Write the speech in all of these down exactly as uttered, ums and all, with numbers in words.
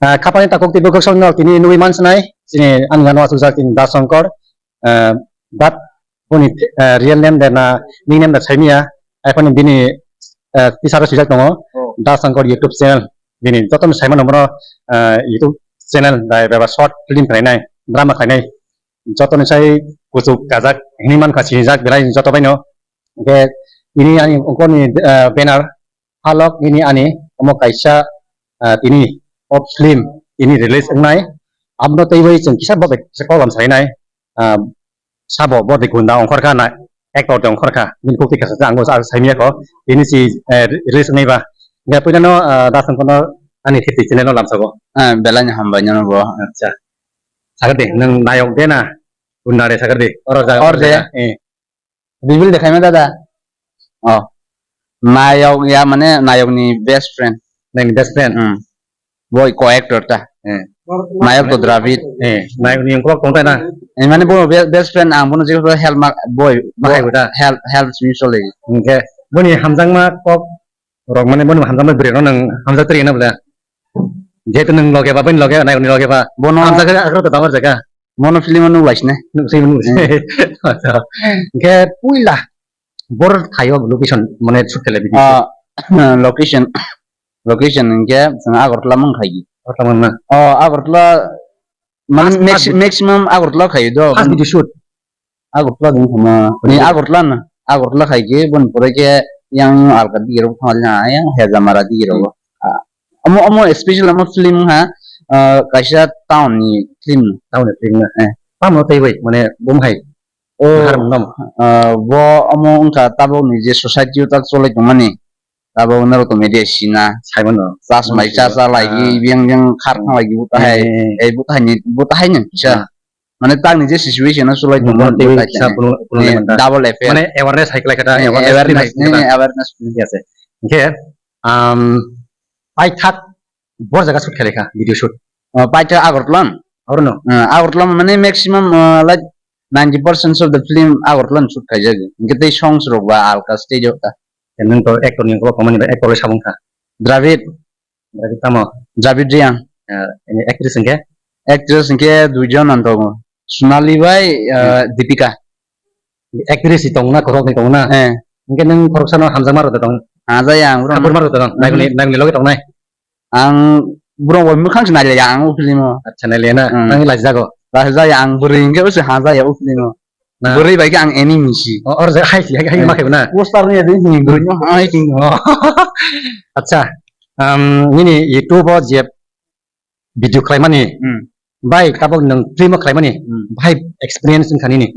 Ah, khapani takhuk tei bwkhak songno tini nugwi mansnai, chini ani ano asukjak chini Da Shankar, ah, but boni, ah, real name de na nickname de saimia, aphano bini, ah, tisaro swijak tongo, Oh. Da Shankar YouTube channel, bini jotono saimano bono, ah, YouTube channel bai beba short film khlainai, drama khlainai, jotoni sai kuchuk kajak hinwi mankha sinijak belai joto baino, hwnkhe tini ani ungkorni, ah, banner, Halok nini ani omo kaisa, ah, tini o film tini release wngnai. Abono teiwi chwng kisa bo bai kisa kolam sainai. Ah, sabo bo de gunda ongkhorkha na actor de ongkhorkha. Bini kok tei kasa ang bo sa saimya ko. Tini si, eh, release wngnai ba. Ga puila no, ah, Da Shankar no ani fifty channel no lamsago. Ah, belai ni hambai no bo. Acha. Sagade nang nayok de na gunda de sagade. Oro jaga Or de. Eh. Reveal de khaima dada. Oh. Nayok ya mane nayok ni best friend. Nayok ni best friend. Hmm. Boi co-actor ta. Eh. Nayok to Dravid. Eh, nayok ni ungkok tong ta na. Eh, mane bo be-, best friend ang bono jikho help ma boi. Bakhai bo da. Help, help simi sole. Hwnkhe boni hamjakma kok rok mane bono hamjakma bwrwi no nang hamjak twi na bwle. Jehetu nang loge ba boni loge nayok ni loge ba. Bono hamjak khe akhro to damar jaga. Mono film o nuk lai sine. Nuk sini nuk sini. Acha. Hwnkhe puila bor thaio location mane shoot khailai video. Ah, location, location hwnkhe chwng Agartala mung khaigi. Agartala mung na? Oh, Agartala mane First, max-, first maximum Agartala khaio do. First video shoot. Agartala dong khama. Ni Agartala na. Agartala khaigi bon pore khe yang alka digi rok thang yang Hejamara digi rok. Ah, omo, omo special omo film ha, ah, kaisa town ni film. Town ni film na. Eh. Tamo tei bai, mane, bum hai. Oh, Har mung nam. Ah, bo omo wngkha tabok ni je society o tak cholai tongmani. Tabok naro to media sina. Saimano. Chas mai cha cha lai, Ah. Biyang biyang khar thang lai, buta hai. Eh. Eh, buta hai ni, buta hai ni kisa. Ah. Mane tak ni je situation o cholai tongmani, Buta hai sa ni. Buno, buno Eh, lemon da. Double effect. Mane awareness hai khlai kha da, Eh, awareness awareness, film hai kha da. Eh, awareness film. Yes, yes. Hwnkhe, um, paithak bor jaga shoot khailai kha, video shoot. Oh, paithak Agartala? Oro no? Eh, Agartala mane maximum, eh, like, ninety percent of the film Agartala shoot khaijak. Hwnkhe tei songs rok ba alka stage o ta. Nwng to actor ni ukulok tongmani ba actor bai sabung kha. Dravid. Dravid tamo? Dravid Reang. Eh, ini actress hwnkhe? Actress hwnkhe duijon ang tongo. Sonali bai, eh, Hmm. Deepika. Actress si tongna, khoroknwi tongna? Eh. Hwnkhe nwng khoroksano hamjakma rwtwi tong? Hamjakya ang bro. Hamjakma rwtwi tong? Hmm. Nagini, nagini loge tongnai? Ang bro bai mwkhang se nailaiya ang o film o. Acha, nailaiya na? Hmm. Nang laijak jago? Laijak ya ang bwrwi hwnkhe se hamjakya o film o. Na. Bwrwi bai khe ang enemy si. O, or je hai si, hai, hai Eh. Ma khe na? Poster ni ade hini bwrwi no hai si. Oh. Acha, um, nini YouTube o je video khlaimani, Hmm. Bai, tabok nwng film o khlaimani, Hmm. Bahai experience wngkha nini?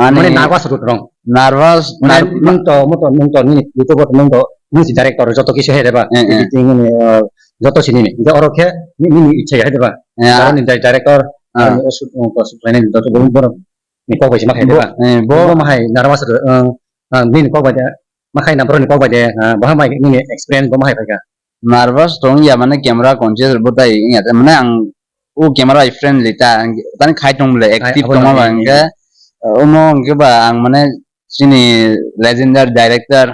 Ani Mane nervous rok rong. Nervous, Mane nar-, nwng to, mo to, nwng to, nini YouTube o nwng to, nwng si director, joto kisu hai deba, Eh, eh. Editing, nini, uh, joto si nini. Hingke oro khe, ni-, nini ichha hai deba. Ya. Oro ni di-, director, Ah. Oro ni shoot, uh, shoot khlainai joto bo borok ni kok bai si ma hai Bo, deba. Eh, bo. Bo ma hai nervous rok, uh, uh, nini kok bai de, ma hai na borok ni kok bai de, uh, bo ha mai nini experience bo ma hai bai kha. Nervous tong ya mane camera conscious bwtai wngya mane ang o camera bai friendly ta tani khai tong bwle Khai active abo tongma nang ba hingke omo hingke ba ang mane chini legendary director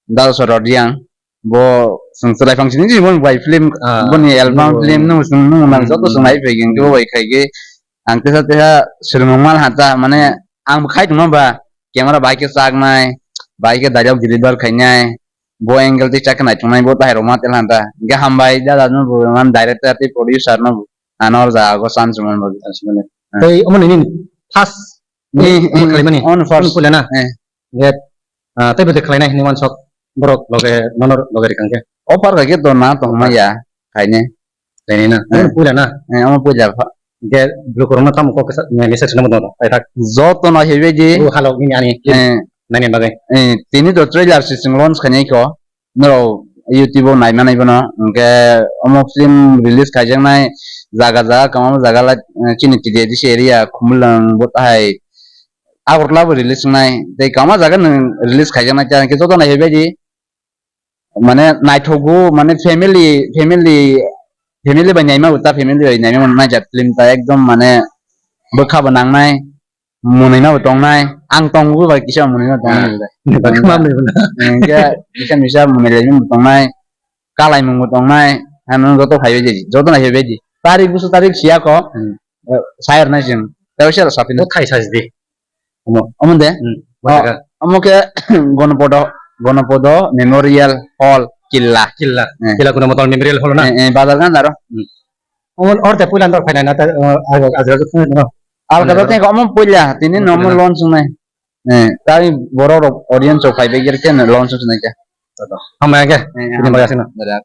Dal Sorodiang bo chwng chwlai phang sini bo bai film Ah, boni album bo film no chwng no nang Hmm, joto chwng hmm. Nai phai hingke bo bai khai ke ang tesa tesa swrwng mal ha ta mane ang bo khai tongma ba camera bai ke chak nai bai ke dialogue deliver khai nai. Bo angle tei chakhe naithoknai bo tahai rok ma tel hanta. Hingke hambai dada no bo man director tei producer no bo. Ano or jaga o chance man bo. Chance man. Ah. Tei omo nini first Eh, eh, khlaimani? On first. Omo puila na? Eh. Hingke, ah, tei bo de khlainai hinwi wansok borok loge nono loge rikang khe. Offer khaikhe to na tongma ya khaine. Tei na, Eh. Omo puila na? Eh, omo puila pha. Hingke bwrwi korokno tamo kok kisa message no bo paithak. Joto no hebai di. O halok nini ani Eh. Nani bagwi. Eh, tini to trailer se chwng launch khainai kho. Norok YouTube o naima nai bono. Hingke omo film release khaijaknai jaga jaga kwbangma jaga like, eh, chini T D A D C area Khumulwng bo tahai Agartala bo release wngnai. Tei kwbangma jaga nwng release khaijaknai. Hingke joto nai hebai di. Mane naithogo, mane family, family, family bai naima bo ta, family bai naima bo naijak film ta ekdom mane bwkha bo nangnai, monwi ma bo tongnai, ang tongo bai kisa monwi ma tongnai Ah. Bwkha ma monwi ma. Hingke kisa misa monwi lai bo tongnai, kalaimung bo tongnai, Ano joto phaibai di, joto nai phaibai di. Tarik busu tarik siya ko, Hmm. eh, sayar nai sing. Tawi siya sapin. Bo khai sajdi. Omo, omo de? Hmm. Oh, omo ke Gonopodo, Gonopodo Memorial Hall, Killa. Killa. Eh. Killa Gonopodo Memorial Hall na? Eh, eh, bazar gan daro. Hmm. Omo orte puila ndor phainai na ta, eh, aga, aga, aga, no. Al kaza tengko omo puila, tini Omo nomo puila. Launch nai. Eh, tari borok rok audience rok phaibai gir ke launch nai ke. Hamya ke. Eh, Ini hamya. Bagasi na. Dara.